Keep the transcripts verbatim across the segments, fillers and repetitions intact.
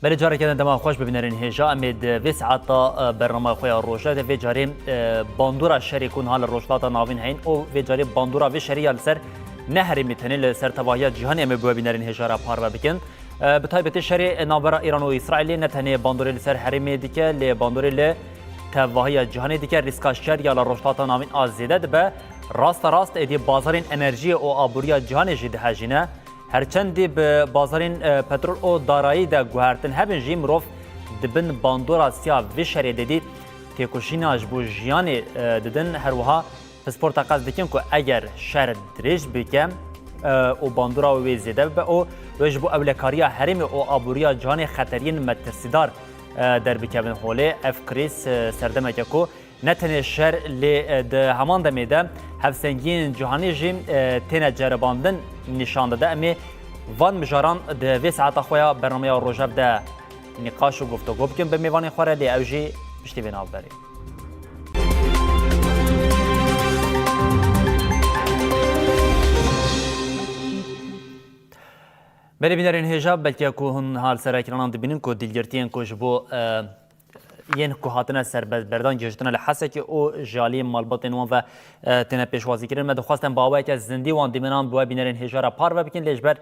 Belê, careke din dema xweş, bibînerên hêja. Em ê di vê saeta, e, bernama xwe ya roja de vê carê, e, bandora şerê ku niha li Rojhilata Navîn heyîn û vê carê bandora vê şerê ya li ser ne herêmê, tenê li ser tevahiya cîhanê em ê bi we bînerên hêja re parve bikin. E, bi taybetî şerê navbera Îran û Îsraîlê ne tenê bandorê li ser herêmê dike, lê bandorê li tevahiya cîhanê dike. Rîska şer ya li Rojhilata Navîn a zêde dibe. Rasta rast êdî bazarên enerjiyê û aboriya cîhanê jî dihejîne. Her çendî bi bazarên, e, petrol û darayî de guhertin hebin jî, mirov di bin bandora siya vê şerê de dî têkoşîna ji bo jiyanê, e, didin. Her wiha pispor teqez dikin ku eger şer dirêj bike, e, û bandora wê zêde bibe û wê ji bo ewlekariya herêmê û aboriya cîhanê xeteriyên metirsîdar, e, derbikevin holê. Ev krîz, e, serdemeke ku ne tenê şer, lê, e, di heman demê de hevsengiyên cîhanî jî, e, têne ceribandin nîşan dide. Em ê van mijaran di vê saeta xwe ya bernameya Rojev de nîqaş û guftego bikin bi mêvanên xwe re, lê ew jî piştî vê navberê. Belê bînerên hêja, belkî ku hûn ha li ser ekranan dibînin ku dîlgirtiyên ku ji bo, e, yên ku hatine serbestberdan gihiştine li Hesekê û ji aliyê malbatên wan ve, e, têne pêşwazîkirin. Me dixwest em bi awayeke zindî wan dîmenan bi we bînerên hêja re parve bikin, lê ji ber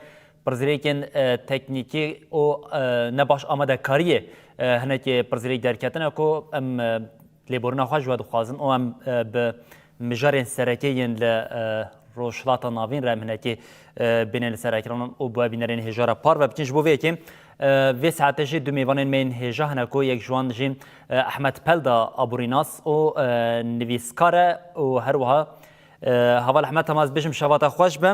pirsgirêkên, e, teknîkî û, e, ne baş amadekariyê, e, hinekî pirsgirêk derketine ku em, e, lêborîna xwe ji we dixwazin û em, e, bi mijarên sereke yên li, e, Rojhilata Navîn re em hinekî, e, bêne li ser ekranan û bi we bînerên hêja re parve bikin. Ji bo vê yekê, e, vê saetê jî du mêvanên me yên hêja hene ku yek ji wan jî, e, Ehmed Pelda, aborînas û, e, nivîskar e û her wiha, e, heval Ehmed, hema ez bêjim şeva te xweş be.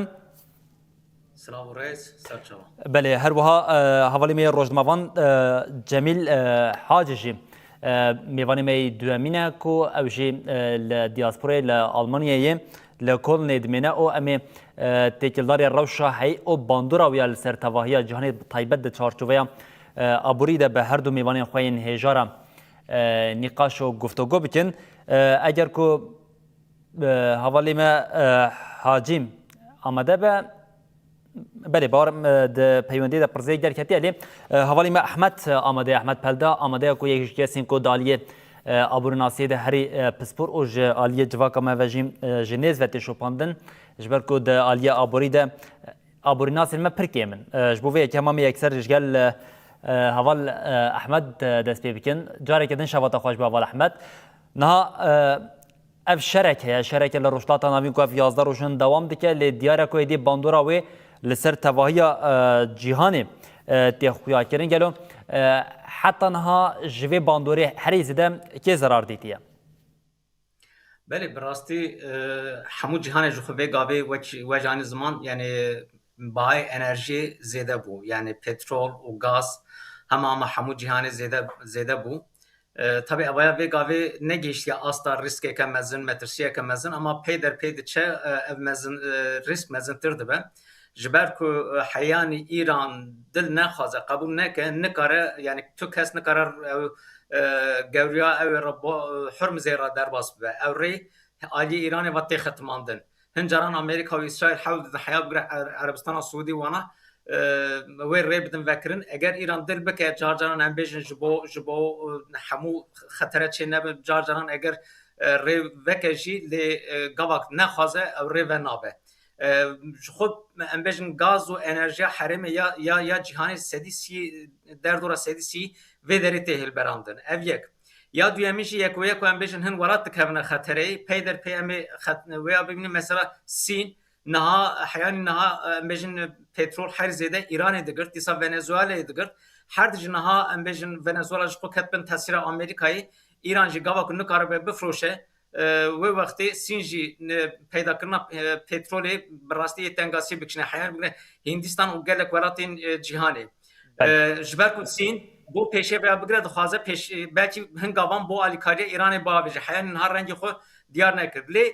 Silav û rêz, ser çavan. Belê, her wiha, e, hevalê me yê rojnamevan, e, Cemîl, e, Hacî jî, e, mêvanê me yê duyemîn e ku ew jî, e, li diasporayê li Almanyayê li Kolnê dimêne û em ê, e, têkildarî rewşa heyî û bandora wê ya li ser tevahiya cîhanê bi taybet di çarçoveya, e, aborî de bi her du mêvanên xwe yên hêja re, e, nîqaş û guftego bikin. E, eger ku, e, hevalê me, e, Hacî amade be, belê, bawer im, e, di peywendiyê de pirsgirêk derketiye, lê, e, hevalê me Ehmed, e, amade ye, Ehmed Pelda amade ye ku yek ji kesên ku di aliyê, e, aborînasiyê de herî, e, pispor û ji aliyê civaka me ve jî, e, ji nêz ve tê şopandin. Ji ber ku di aliyê aborî de, e, aborînasên me pir kêm in. E, ji bo vê yekê hema em ê yekser ji gel, e, e, heval, e, Ehmed, e, dest pê bikin. Careke din şeva te xweş be, heval Ehmed. Niha, e, ev şerek heye, şereke li Rojhilata Navîn ku ev yazdeh roj in dewam dike, lê diyar e ku êdî bandora wê li ser tevahiya, e, cîhanê, e, tê xuyakirin. Gelo, e, heta niha ji vê bandorê herî zêde kê zerar dîtiye? Belê, bi rastî, e, hemû cîhanê ji xwe vê gavê wek, wek anî ziman, yanî bahayê enerjiyê zêde bû. Yanî petrol û gaz hema hema hemû cîhanê zêde, zêde bû. E, tabî evaya vê gavê negihiştiye asta rîskeke mezin, metirsiyeke mezin, ama pey der pey diçe, e, ev mezin, e, rîsk mezintir dibe. Ji ber ku, e, heyanî Îran dil nexwaze, qebûl neke, nikare, yanî tu kes nikare ew, e, gewriya ew ê re bo-, Hurmizê re derbas bibe. Ew rê aliyê Îranê ve tê xetimandin. Hin caran Amerîka û Îsraîl hewl didin heya bigire Er-, Erebistana Siûdî wana, e, wê rê bidin vekirin. Eger Îran dil bike, car caran em bêjin ji bo, ji bo, e, hemû xetere çê nebin, car caran eger, e, rê veke jî lê, e, gavak nexwaze ew rê ve nabe. E, ji xwe em bêjin gaz û enerjiya herêmê ya, ya, ya cîhanê sedî sî, derdora sedî sî vê derê tê hilberandin. Ev yek. Ya duyemîn jî yek û yek ku em bêjin hin welat dikevine xetereyê, pey der pey em ê xet-, wêya bibînin mesela Sîn, niha, heyanî niha, em bêjin petrol her zêde Îranê digirt, dîsa Venezuela'yê digirt. Her di jî niha em bêjin Venezuela ji xwe ket bin tesîra Amerîkayê, Îran jî gava ku nikaribe bifroşe, e, wê wextê Sîn jî, e, peydakirina, e, petrolê bi rastî yê tengasiyê bikişîne, heyanî bigire Hindistan û gelek welatên, e, cîhanê. Belê. E, ji ber ku Sîn bo pêşê veya bigire dixwaze pêş, e, belkî hin gavan bo alîkariya Îranê biavêje. Heyanî niha rengê xwe diyar nekir. Lê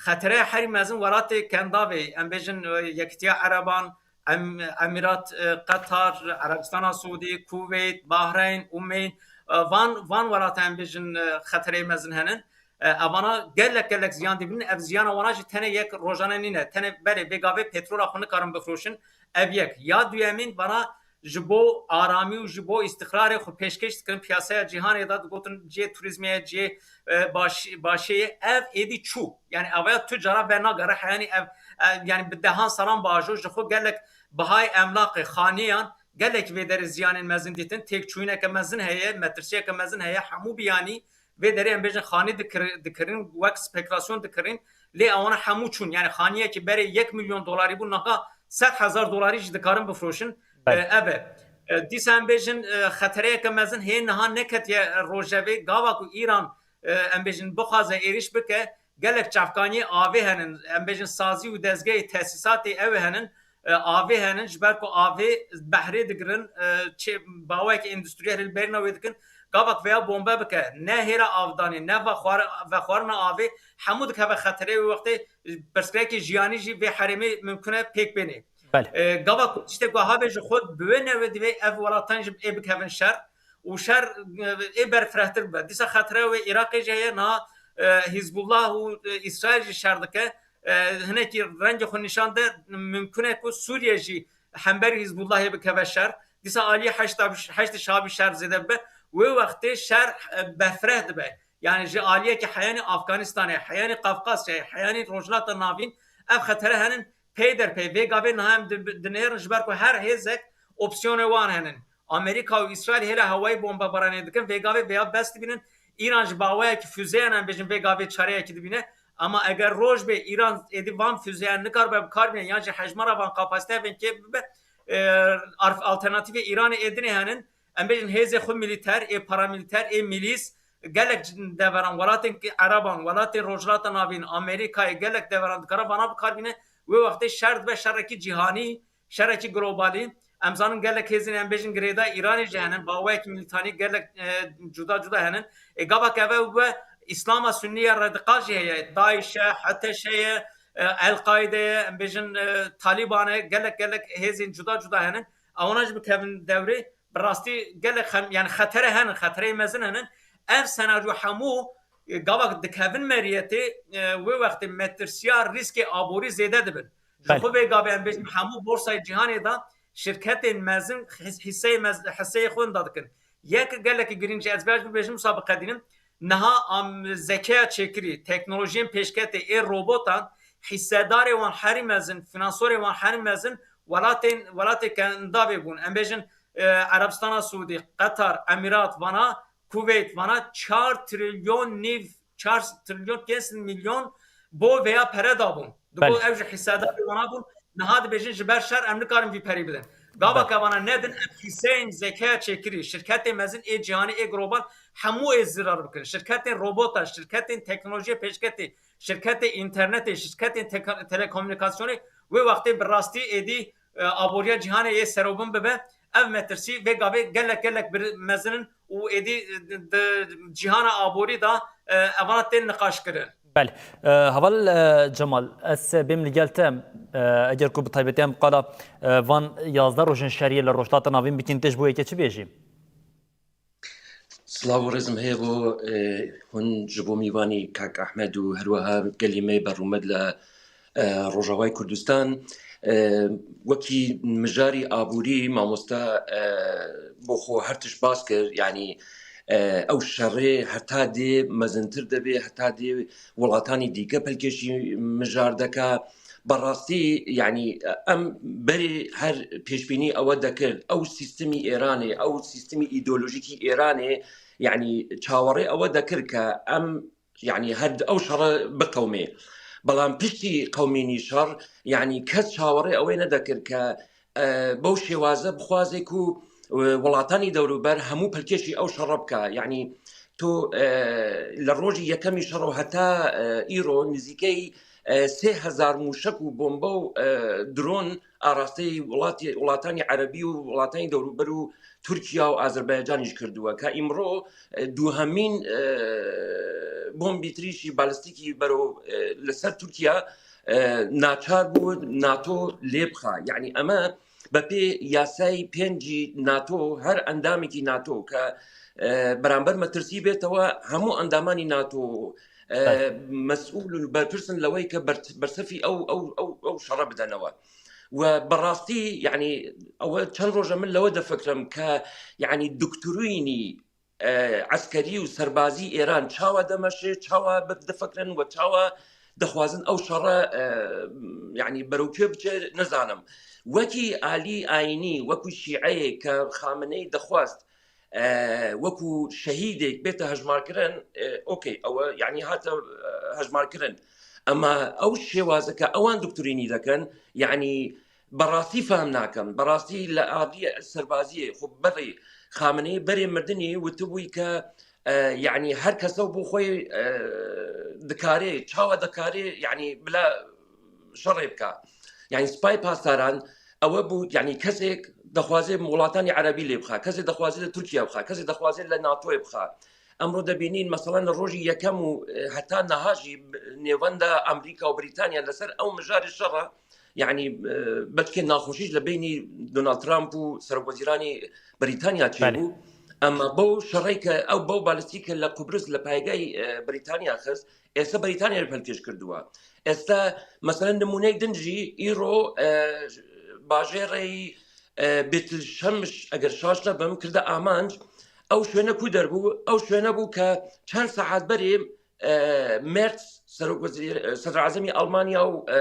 xetereya herî mezin welatê Kendavê, em bêjin, e, Yekîtiya Ereban, Em-, Emîrat, e, Qetar, Erebistana Siûdî, Kuveyt, Bahreyn, Umeyn, e, van, van welata em bêjin, e, xetereyê mezin henin. E, evana gelek, gelek ziyan dibînin. Ev ziyana wana jî tenê yek rojane nîne. Tenê belê bêgavê petrola xwe nikarin bifroşin. Ev yek. Ya duyemîn vana ji bo aramî û ji bo îstiqrarê xwe pêşkêş dikirin piyasaya cîhanê de, digotin cihê turizmê ye, cihê, e, baş-, başê ye. Ev êdî çû. Yani avaya tu cara venagere, heyanî ev, ev, yani bi dehan salan bajo, ji xwe gelek bihayê emlaqê, xaniyan, gelek vê derê ziyanên mezin dîtin, têkçûyîneke mezin heye, metirsiyeke mezin heye, hemû biyanî vê derê em bêjin xanî dikir-, dikirin, wek spekulasyon dikirin, lê ewana hemû çûn. Yani xaniyekî berê yek milyon dolarî bû, niha sed hezar dolarî jî dikarin bifroşin. Belê. E, ev e. E, dîsa em bêjin, e, xetereyeke mezin hê niha neketiye rojevê, gava ku Îran, e, em bêjin bixwaze êrîş bike, gelek çavkaniyê avê henin, em bêjin sazî û dezgehê tesîsatê ew ê henin, e, avê henin, ji ber ku avê behrê digirin, e, çê, bawek endûstriyel li berîna wê dikin, gavak veya bombe bike, ne hêra avdanê, ne vexwar-, vexwarina avê, hemû dikeve xeterê wê wextê, e, pirsgirêkê jiyanî jî vê herêmê mimkun e pêk bênê. Belê. E, gava ku tiştê ku habe ji xwe bi wê newê divê ev welatan jî ê bikevin şer û şer, e, ê berfirehtir bibe. Dîsa xetire wê Iraqê jî heye, niha, e, Hizbullah û, e, Îsraîl jî şer dike. E, hinekî rengê xwe nîşan de, mimkun e ku Sûriye jî hemberî Hizbullahê bikeve şer. Dîsa aliyê Heşda-, Heşdî Şabî şer zêde bibe. Wê wextê şer, e, berfireh dibe. Yani ji aliyekî heyanî Afganistanê, heyanî Qafqasyayê, heyanî Rojhilata Navîn ev xetere henin pey der pey. Vê gavê niha em di-, dinêrin ji ber ku her hêzek opsiyonê wan henin. Amerîka û Îsraîl hêla hewayî bombebaranê dikin. Vê gavê vêya bes dibînin. Îran ji baweyekî füzeyan em bêjin vê gavê çareyekî dibîne. Ama eger roj bê Îran êdî van füzeyan nikaribe bi kar bîne yan jî hejmara van kapasiteyên kêm bibe, e, arf-, alternatîfê Îranê ê dinê henin. Em bêjin hêzê xwe milîter, ê paramilîter, ê milîs, gelek deveran, welatên Ereban, welatên Rojhilata Navîn, Amerîkayê, gelek deveran dikare vana bi kar bîne. Wê wextê şer dibe şerekî cîhanî, şerekî globalî. Em zanin gelek hêzên, em bêjin, girêdayî Îranê jî henin, baweyek milîtanî gelek, e, cuda cuda henin. Ê gava ku ev bibe, Îslama Sunnî ya radikal jî heye, DAIŞ e, HTŞ ye, e, El-Qaîde ye, em bêjin, e, Talîban e, gelek gelek hêzên cuda cuda henin. Ewana jî bikevin dewrê, bi rastî gelek xem-, yani xetere henin, xetereyê mezin henin. Ev senaryo hemû, e, gava dikevin meriyetê, e, wê wextê metirsiya rîskê aborî zêde dibin. Ji Belê. xwe vê gavê em bêjin hemû borsayê cîhanê de şirketên mezin his-, hisseyê mez-, hisseyê xwe winda dikin. Yek gelekî girîng jî ez bêj bibêjim, wisa biqedînim. Niha am-, zekeya çêkirî, teknolojiyên pêşketê ê robotan hîssedarê wan herî mezin, finansorê wan herî mezin welatên, welatê ke ndavê bûn. Em bêjin, e, Erebistana Siûdî, Qetar, Emîrat, vana, Kuveyt, vana çar trilyon nîv, çar trilyon pênc sed milyon bo vêya pere dabûn. Digot Belê. ev ji hîssedarê vana bûn. Niha dibêjin ji ber şer em nikarin vî perî bidin. Gava Belê. ke vana nedin, ev hîseyên zekeya çêkirî, şirketên mezin ê cîhanê ê global hemû ê zirar bikin. Şirketên robota, şirketên teknolojiyê pêşketê, şirketê înternetê, şirketên teka-, telekomûnîkasyonê wê wextê bi rastî êdî, e, aboriya cîhanê yê serobin bibe. Ev metirsî vê gavê gelek gelek bir-, mezin in û êdî di, di cîhana aborî de, e, evana tên niqaşkirin. Belê. E, Heval, e, Cemal, ez bêm li gel te. E, eger ku bi taybetî em qala, e, van yazdeh rojên şeriyê li Rojhilata Navîn bikin, tê ji bo yekê çi bêjî? Silav û rêzim heye bo, e, hûn ji bo mîvanî kak Ehmed û her wiha gelî me berûmed li, e, Rojavayê Kurdistan. E, wekî mijarî aborî mamosta, e, bo xwe her tişt bas kir, yanî, e, ew şerê heta dê mezintir dibê, heta dê welatanî dîke pelkêşî mijar dike. Bi rastî, yanî, em berê her pêşbînî ewe dekir, ew sîstemî Êranê, ew sîstemî îdeolojîkî Êranê, yanî, çawerê ewe dekir ke em, yanî, her ew şere biqewimê. Belam piştî qewimînî şer, yanî, kes çawerê ewê nedekir ke, e, bew şêwaze bixwaze ku, e, welatanî dewrûber hemû pelkêşî ew şere bike. Yanî, tu, e, li rojî yekemî şer û heta, e, îro nizîkey, e, sê hezar mûşek û bombe û, e, dron arasteyî welatê, welatanî erebî û welatanî dewrûber û Tirkiye û Azerbaycanî jî kirdiwe. Ka îmro, e, duhemîn, e, bombî tirîşî balistîkî bero, e, li ser Tirkiye, e, naçar bû NATO lê bixa. Yanî eme bi pê yasayê pêncî NATO, her endamekî NATO ke, e, beramber metirsî bêtewe, hemû endamanî NATO, e, Belê. mesûl û berpirs in lewê ke ber-, bersefî ew, ew, ew, ew şere bidenewe. و بەڕاستی، یعنی، ئەوە چەند ڕۆژە من لەوە دەفکرم کە، یعنی، دکترینی ئە، عەسکەری و سەربازی ئێران چاوا دەمەشێ، چاوا ب-، دەفکرن و چاوا دەخوازن ئەو شەڕە، ئە، یعنی، بەرەو کوێ بچێ، نەزانم. وەکی ئالی ئاینی، وەکو شیعەیە کە خامنەی دەخواست، ئە، وەکو شەهیدێک بێتە هەژمارکردن، ئە، ئۆکەی، ئەوە، یعنی، هاتە، ئە، هەژمارکردن. ئەمە ئەو شێوازە کە ئەوان دکترینی دەکەن، یعنی، بەڕاستی فام ناکەم. بەڕاستی لە ئالیە سەربازیە، خۆ بەڕێ خامنەی بەرێ مردنی وتبووی کە، ئە، یعنی، هەر کەسە بۆ خۆی، ئە، دکارێ، چاوە دەکارێ، یعنی، بلا شەڕێ بکە. یعنی، سپای پاسداران ئەوە بوو، یعنی، کەسێک دەخوازێ وڵاتانی عەرەبی لێ بخا، کەسێک دەخوازێ لە تورکیا بخا، کەسێک دەخوازێ لە ناتۆی بخا. ئەمڕۆ دەبینین، مەسەڵەن، لە ڕۆژی یەکەم و، ئە، هەتا نەهاژی ب-، نێوەندا ئەمریکا و بریتانیا لەسەر ئەو مژاری شەڕە، یعنی، ئە، بەلکێ ناخۆشیش لە بینی دۆنالد ترامپ و سەرۆکوەزیرانی بریتانیا بەێ. چێبوو. ئەمە بەو شەڕەی کە ئەو بەو بالستیکە لە قوبرس لە پایگای، ئە، بریتانیا خست، ئێستا بریتانیا پەلکێش کردووە. ئێستا، مەسەلەن، نمونەی دنجی ئیڕۆ، ئە، باژێڕەی، ئە، بێتل شەمش، ئەگەر شاش نەبم، کردە ئامانج. ئەو شوێنە کو دەربوو؟ ئەو شوێنە بوو کە چەند سەعات بەرێ، ئە، مێرتس، سەرۆک وەزیر-، سەدرعەزەمی ئەڵمانیا و، ئە،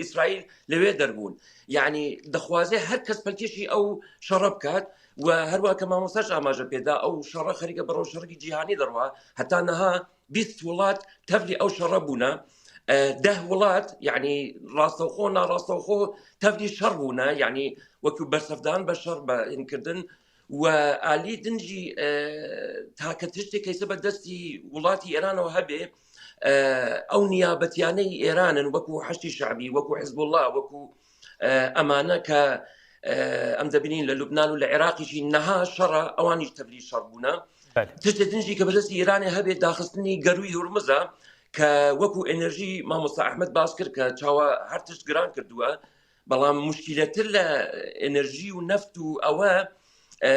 ئیسرائیل لەوێ دەربوون. یعنی، دەخوازێ هەر کەس پەلکێشی ئەو شەڕە بکات و هەروە کە مامۆستاش ئاماژە پێدا، ئەو شەڕە خەریکە بەڕەو شەڕێکی جیهانی دەڕوا. هەتا نەها بیست وڵات تەڤلی ئەو شەڕە بوونە. ئە، دە وڵات، یعنی، ڕاستەوخۆ، ناڕاستەوخۆ تەڤلی شەڕ بوونە، یعنی، وەکو بەرسەفدان بە شەڕ بە هینکردن. و ئالی دنجی، ئە، تاکە تشتێک کەیسە بە دەستی وڵاتی ئێرانەوە هەبێ، ئە، ئەو نیابەتیانەی ئێرانن، وەکو حەشدی شعبی، وەکو حزبوڵڵا، وەکو، ئە، ئەمانە کە، ئە، ئەم دەبینین لە لوبنان و لە عێراقیشی نەها شەڕە، ئەوانیش تەڤلی شەڕ بوونە. بەێ. تشتێ دنجی کە بەدەستی ئێرانێ هەبێ داخستنی گەروی هورمزە، کە وەکو ئێنەرژی مامۆستا ئەحمەد باس کرد کە چاوە هەر تشت گران کردووە، بەڵام مشکیلەتر لە ئێنەرژی و نەفت و ئەوە، ئە،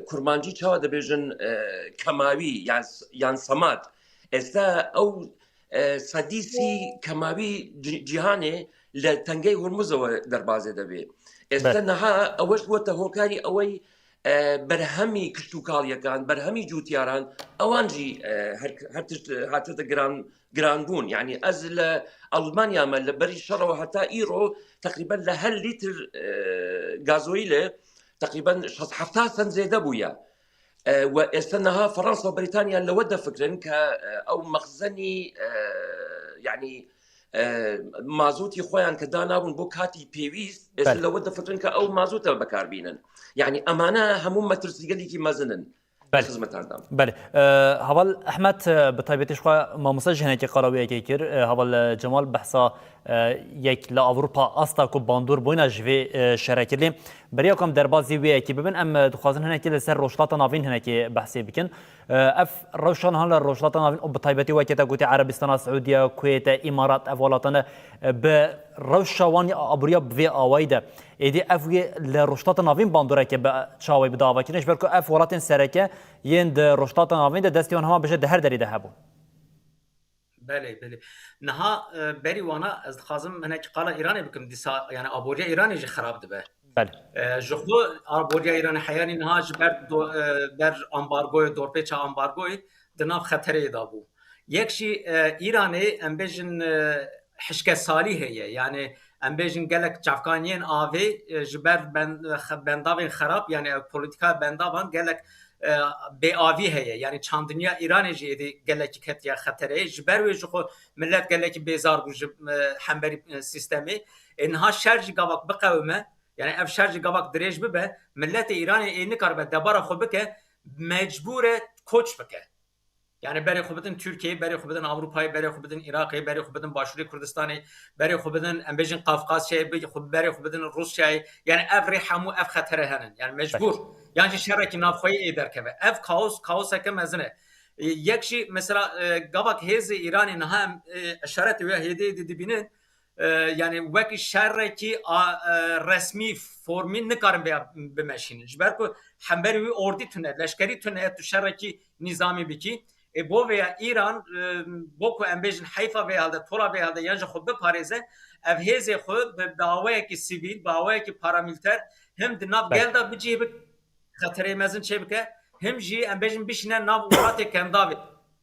کورمانجی چاوە دەبێژن، ئە، کەماوی یان س-، یان سەماد. ئێستا ئەو، ئە، سەدی سی کەماوی جی-، جیهانێ لە تەنگەی هورمزەوە دەربازێ دەبێ. ئێستا بەێ. نەها ئەوەش بووەتە هۆکاری ئەوەی، ئە، بەرهەمی کشتوکاڵیەکان، بەرهەمی جوتیاران، ئەوان جی، ئە، هەر، هەر تشت هاتێتە گران، گران بوون. یعنی، ئەز لە ئەڵمانیا مە لە بەری شەڕەوە هەتا ئیڕۆ تقریبا لە هەر لیتر، ئە، گازۆیلێ تقریبا شەست حەفتا سەنت زێدە بووە. ئە، و ئێستا نەها فەڕەنسا و بەریتانیا لەوە دەفکرن کە، ئە، ئەو مەخزەنی، ئە، یعنی، ئە، مازوتی خۆیان کە دانابوون بۆ کاتی پێویست، ئێستا بەێ. لەوە دەفکرن کە ئەو مازوتە بەکاربینن. یعنی، ئەمانە هەموو مەترسیگەلێکی مەزنن. بەێ. خزمەتاندام. بەێ. ئە، هەواڵ ئەحمەد، ئە، بە تایبەتی شخوا مامۆستا ژنێکی قەڵەوەیەکی کرد، ئە، هەواڵ، ئە، جەمال بەحسا، ئە، یەک لە ئەوروپا ئاستا کو باندور بووینە ژ vê، ئە، شەرە کرد. لێ بەریا کەم دەربازی وێیەکی ببن، ئەم، ئە، دخوازن هەنێکی لەسەر ڕۆژهەڵاتا ناڤین هەنێکی بەحسێ بکن. ئە، ئەف ڕەوشان هەن لە ڕۆژهەڵاتا ناڤین، بە تایبەتی وەکێتە گوتی عەرەبستانا سعودیە، کوێتە، ئیمارات، ئەف وڵاتانە، ئە، بە ڕەوشا وان ئابووریا بە vê ئاوایی دە. ئێدی ئەف وێ لە ڕۆژهەڵاتا ناڤین باندورێکی بە چاوەی بداوا کردن، ژبەر کو ئەف وڵاتێن سەرەکە یێن دە ڕۆژهەڵاتا ناڤین دە دەستی وان هەمان بژە دە هەر دەری دە هەبوو. بەێ، بەێ. نها، ئە، بەری وانا ئەز دخوازم هەنێکی قاڵە ئیرانێ بکم، دیسا، یعنی، ئابووریا ئیرانێ جی خراپ دبێ. بەێ. ئە، ژ خۆ ئابووریا ئیرانێ حەیانی نها ژ بەر دو-، ئە، بەر ئەمبارگۆی، دۆرپێچا ئەمبارگۆی دناو خەتەرێ دا بوو. یەکشی، ئە، ئیرانێ ئەم بێژن، ئە، حشکە سالی هەیە، یعنی، ئەم بێژن گەلک چافکانیێن ئاڤێ، ئە، ژ بەر بەن-، خە-، بەنداوێن خراپ، یعنی، ئە، پۆلیتیکا بەنداوان گەلک، ئە، بێ ئاڤی هەیە، یعنی، چاندنیا ئیرانێ جی ئێدی گەلکی کەتیا خەتەرێ، ژ بەر وێ ژ خۆ ملەت گەلکی بێزار بوو ژ، ئە، هەمبەری، ئە، سیستەمێ. ئێ نها شەر جی گاواک بقەومە، یعنی، ئەف شەر جی گاواک درێژ ببێ، ملەتێ ئیرانێ ئێ نکاربێ دەبارە خۆ بکە، مەجبورە کۆچ بکە. یعنی، بەرێ خو بدن تورکیە، بەرێ خو بدن ئەوروپای، بەرێ خو بدن عێراقی، بەرێ خو بدن باشووری کوردستانی، بەرێ خو بدن، ئەم بێژن قافقاسیای، بە-، خو-، بەرێ خو بدن رووسیای. یعنی، ئەف ڕێ هەموو ئەف خەتەرە هەنن. یعنی، مەجبور. بەێ. یان جی شەڕێکی ناوخۆیی ئێ دەرکەوێ. ئەف کاوس، کاوسەکە مەزنە. یەکشی، مەسەلا، ئە، گاواک هێزی ئیرانی نها ئەم، ئە، ئشارەتی وێ هێدێ دی دبینن، ئە، یعنی، وەکی شەڕێکی ئا-، ئە، ڕەسمی، فۆرمی نکارن بیا بمەشینن. ژ بەر کو هەمبەری وی ئۆردی تونە، لەشکەری تونە، تو شەڕێکی نیزامی بکی. Ê bo vêya Îran, e, bo ku em bêjin heyfa vê helde, tola vê helde yan ji xwe biparêze, ev hêzê xwe bi, bi awayekî sivîl, bi awayekî paramîlter him di nav gel de bicihê bik-, xeterê mezin çê bike, him jî em bêjin bişîne nav welatê kendavê.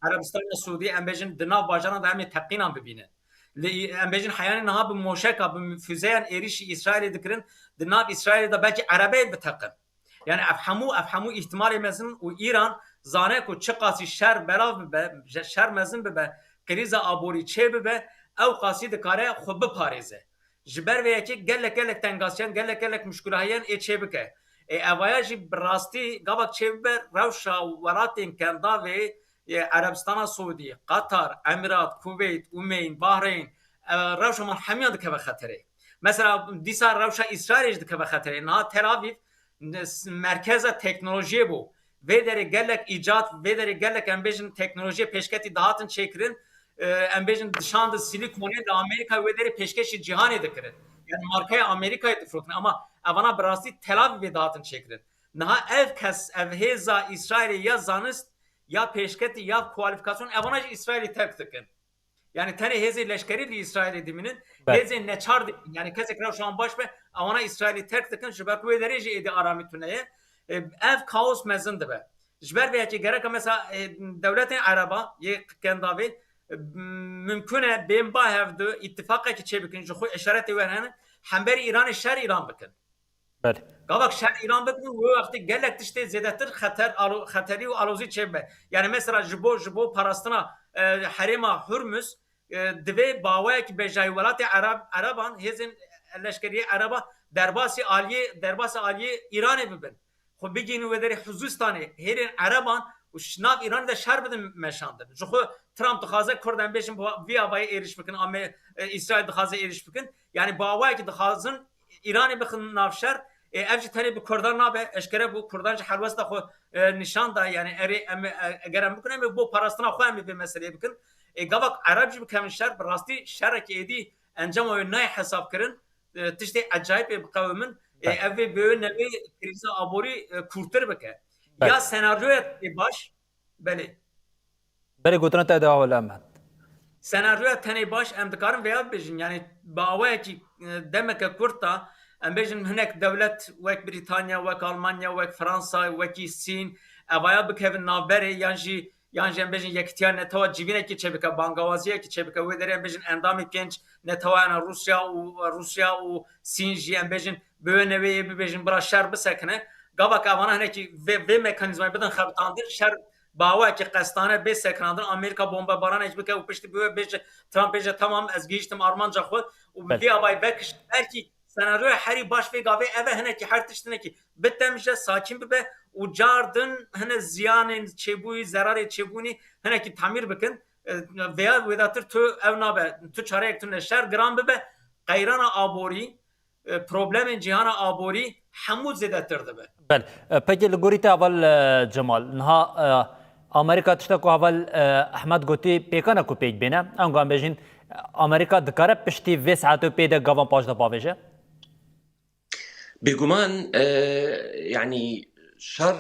Erebistana Siûdî em bêjin di nav bajaran de em ê teqînan bibînin. Li, em bêjin heyanî niha bi moşeka, bi füzeyan êrîşî Îsraîlê dikirin, di nav Îsraîlê de belkî erebeyê biteqin. Yani ev hemû, ev hemû îhtimalê mezin û Îran zane ku çiqasî şer belav bibe, je-, şer mezin bibe, krîza aborî çê bibe, ew qasî dikare xwe biparêze. Ji ber vê yekê gelek gelek tengasiyan, gelek gelek muşkulahiyan ê çê bike. Ê evaya jî bi rastî gavak çê bibe, rewşa welatên kendavê, ê Erebistana Siûdî, Qatar, Emirat, Kuveyt, Umeyn, Bahreyn, e, rewşa wan hemiyan dikeve xeterê. Mesela dîsa rewşa Îsraîlê jî dikeve xeterê. Niha Tel Aviv ne-, s-, merkeza teknolojiyê bû. Vê derê gelek îcat, vê derê gelek em bêjin teknolojiyê pêşketî dihatin çêkirin. E, em bêjin dişandin Silikonê li Amerîka wê derê pêşkêşî cîhanê dikirin. Yani markaya Amerîkayê difirotin. Ama evana bi rastî Tel Avivê dihatin çêkirin. Niha ev kes, ev hêza Îsraîlê ya zanist, ya pêşketî, ya kualîfikasyon, evana jî Îsraîlî terk dikin. Yani tenê hêzê leşkerî li Îsraîlê dimînin, Belê. Hêzên neçar dimînin. Yani kesek rewşa wan baş be, ewana Îsraîlî terk dikin, ji ber ku wê derê jî êdî aramî tune ye. E, ev kaos mezin dibe. Ji ber vê yekê gereka mesela, e, dewletên Ereba yê kendavê, e, mimkun e bên ba hevdu îtifaqekî çêbikin, ji xwe îşaretê wer hene, hemberî Îranê şer Îran bikin. Belê. Gavak şer Îran bikin, wê wextê gelek tiştê zêdetir xeter, alo-, xeterî û alozî çêbibe. Yani mesela ji bo, ji bo parastina, e, herêma Hurmuz, e, divê baweyek bejayî welatê Ereb-, Ereban, hêzên leşkeriyê Ereba derbasî aliyê, derbasî aliyê Îranê bibin. Xwe bigihînin wê derê Huzistanê, hêrên Ereban û ji nav Îranê de şer bidin meşandin. Ji xwe Trump dixwaze Kurd em bêjin bi vî avayî êrîş bikin, ame, e, Îsraîl dixwaze êrîş bikin. Yani baweyek dixwazin Îranê bixin nav şer, e, ev jî tenê bi Kurdan nabe, eşkere bû, Kurdan jî helwesta xwe, e, nîşan da, yani erê em, e, eger em bikin, em ê bo parastina xwe em ê vê meseleyê bikin. E, gavak Ereb jî bikevin şer, bi rastî şerekî êdî encama wê nayê hesabkirin, e, tiştê ecayîb ê biqewimin, e, Belê. Ev ê bi wê newê krîza aborî, e, kûrtir bike. Belê. Ya senaryoya tê baş, belê. Berê gotina te dewa wele Ehmed. Senaryoya tenê baş em dikarin vêya bibêjin. Yani bi awayekî, e, demeke kurt da em bêjin hinek dewlet wek Brîtanya, wek Almanya, wek Fransa, wekî Sîn, evaya bikevin navberê yan jî, yan jî em bêjin yekitiya netewa civînekî çêbike, bangawaziyekî çêbike. Wê derê em bêjin endamê pênc netewa, yani Rûsya û, Rûsya û Sîn jî em bêjin bi wê newê yê bibêjin bira şer bisekine. Gava ke evana hinekî vê, vê mekanîzmayê bidin xebitandin, şer bi awayekî qestane bê sekinandin, Amerîka bombebaranekî bike û piştî bi wê bêje, Trump bêje, "Tamam, ez gihîştim armanca xwe" û bi Belê. Vî avayî vekişt. Belkî senaryoya herî baş vê gavê ev e, hinekî her tiştinekî bitemije, sakîn bibe û cardin hine ziyanên çêbûyî, zerarê çêbûnî hinekî tamîr bikin. E, vêya wêdatir tu ev nabe, tu çareyek tune şer giran bibe, qeyrana aborî, e, problemên cîhana aborî hemû zêdetir dibe. Belê. E, pekî li gorî te heval, e, Cemal, niha, e, Amerîka tişta ku heval, e, Ehmed gotî pêkan e ku pêk bêne. Em wan bêjin, Amerîka dikare piştî vê saetê pê de gavan paş de bavêje? Bêguman, e, yanî şer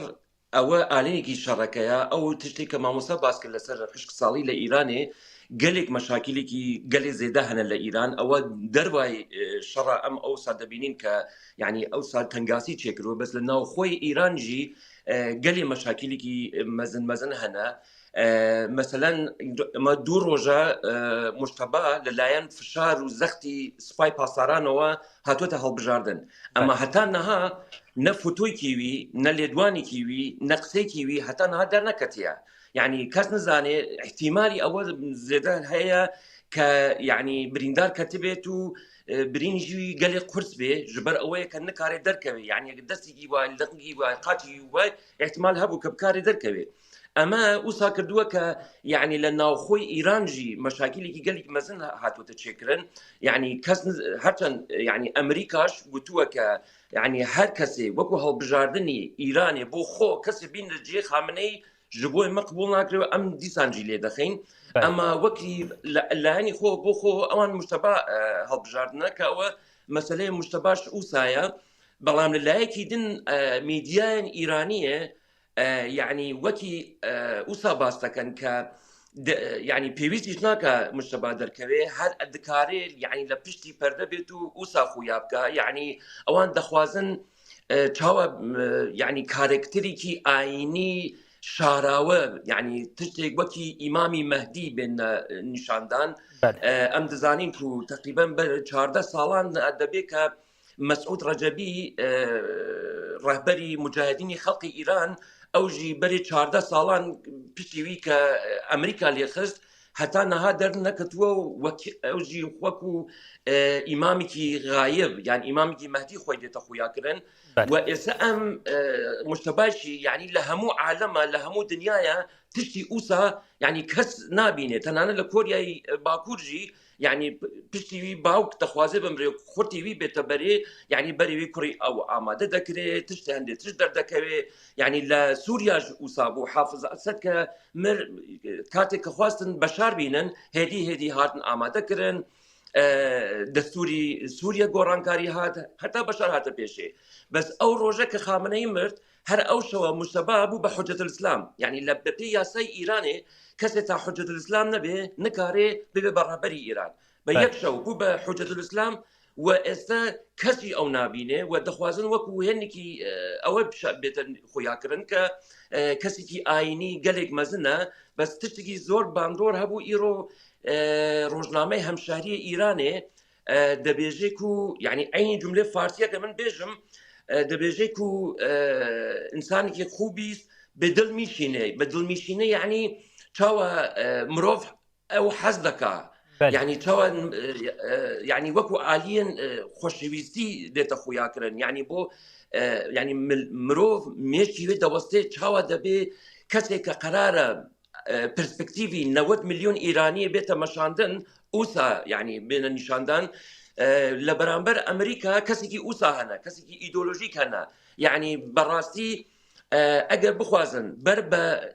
ew e aleyekî şereke ya. Ew tiştê ke mamosta bas kir li ser hişk salî li Îranê, gelek meşakilekî gelê zêde hene li Îran. Ew e dervayî, e, şera em ewsa dibînin ke, yanî ewsa tengasî çêkiriwe. Bes li navxweyê Îran jî, e, gelê meşakilekî mezin mezin hene. E, meselen, me du roja, e, Mujteba li layen fişar û zextî Sipay Pasdaranê we hatote hilbijardin. Ema Belê. Heta niha ne fotoykî wî, ne lêdwanekî wî, ne qiseyekî wî heta niha derneketiye. Yanî kes nizane, îhtîmalî ew zêde heye ke, yanî, birîndar ketibêt û, e, birîn jî gelê qurs bê, ji ber ew ye ke nikare derkeve. Yanî, eger destekî wayê, liqikî wayê, qaçî wayê, îhtimal hebû ke bikare derkeve. Ema wisa kirdiwe ke, yanî, li navxweyê Îran jî meşakilekî gelekî mezin hatote çêkirin. Yanî kes niz-, her çend, yanî Amerîka jî gotiwe ke, yanî her kesê wekû hilbijartinê Îranê bo xwe kesê bîn li cihê Xameneyî ji bo me qebûl nakiribe, em dîsan jî lê dixin. Belê. Ema wekî la-, layenî xwe bo xwe ewan Mujteba, e, hilbijartine ke ew e meseleyê Mujteba ji wisa ye. Belam li layekî din, e, medyayên Îraniyê, E, yanî wekî, e, wisa bas dikin ke de, yanî pêwîst jî nake Mujteba derkeve, her dikare, yanî li piştî perde bêt û wisa xuya bike. Yanî ewan dixwazin, e, çawa, e, yanî karakterekî ayînî şarawe, yanî tiştek wekî Îmamî Mehdî bêne, e, nîşandan. Belê. E, em dizanîn ku teqrîben ber çardeh salan, e, debe ke Mesûd Recebî, e, rehberî Mucahidînî Xelqî Îran, ew jî berê çardeh salan piştî wî ke Amerîka lê xist, heta niha derneketiwe û wek-, ew jî wekû, e, îmamekî xayib, yanî îmamekî Mehdî xwe dête xuya kirin. Belê. We êse em, e, Mujteba jî, yanî li hemû alema, li hemû dinyaya tiştî wisa, yanî kes nabîne. Tenane li Koryayê, e, Bakur jî, yanî p-, piştî wî bawk dixwaze bimrê, xurtî wî bête berê, yanî berê wî kurî ew amade dekirê, tiştê hindê tişt derdekeve. Yanî li Sûriya jî wisa bû. Hafiz Esed ke mir, katê ke xwestin Beşar bînin, hêdî hêdî hatin amade kirin. E, destûrî Sûriye gorankarî hat, heta Beşar hate pêşê. Bes ew roje ke Xameneî mirt, her ew şewa Mujteba bû be Hüccetul Îslam. Yanî li bi pê yasayê Îranê kesê ta Hüccetul Îslam nebe, nikare bibe be rehberî Îran. Be Belê. Yek şew bû be Hüccetul Îslam we êse kesî ew nabîne we dixwazin wekû hinekî, e, ew e bişa-, bête xuya kirin ke, e, kesekî ayînî gelek mezin e. Bes tiştekî zor bandor hebû îro, e, rojnameyê Hemşehriyê Îranê, e, dibêje ku, yanî eynî cumlê farsiyeke min bêjim, e, dibêje ku, e, însanekî xûbîs bi dil mîşîne. Bi dil mîşîne, yanî çawa, e, mirov ew hez dika. Belê. Yanî çawa, e, e, yanî wekû aliyên, e, xweşewîstî dête xuya kirin. Yanî bo, e, yanî mil-, mirov mêşkî wê dewestê çawa debe kesê ke qerar e, e, perspektîvî newed milyon Îraniyê bête meşandin, wisa, yanî bêne nîşandan, e, li beramber Amerîka kesekî wisa hene, kesekî îdeolojîk hene. Yanî berastî, e, eger bixwazin ber be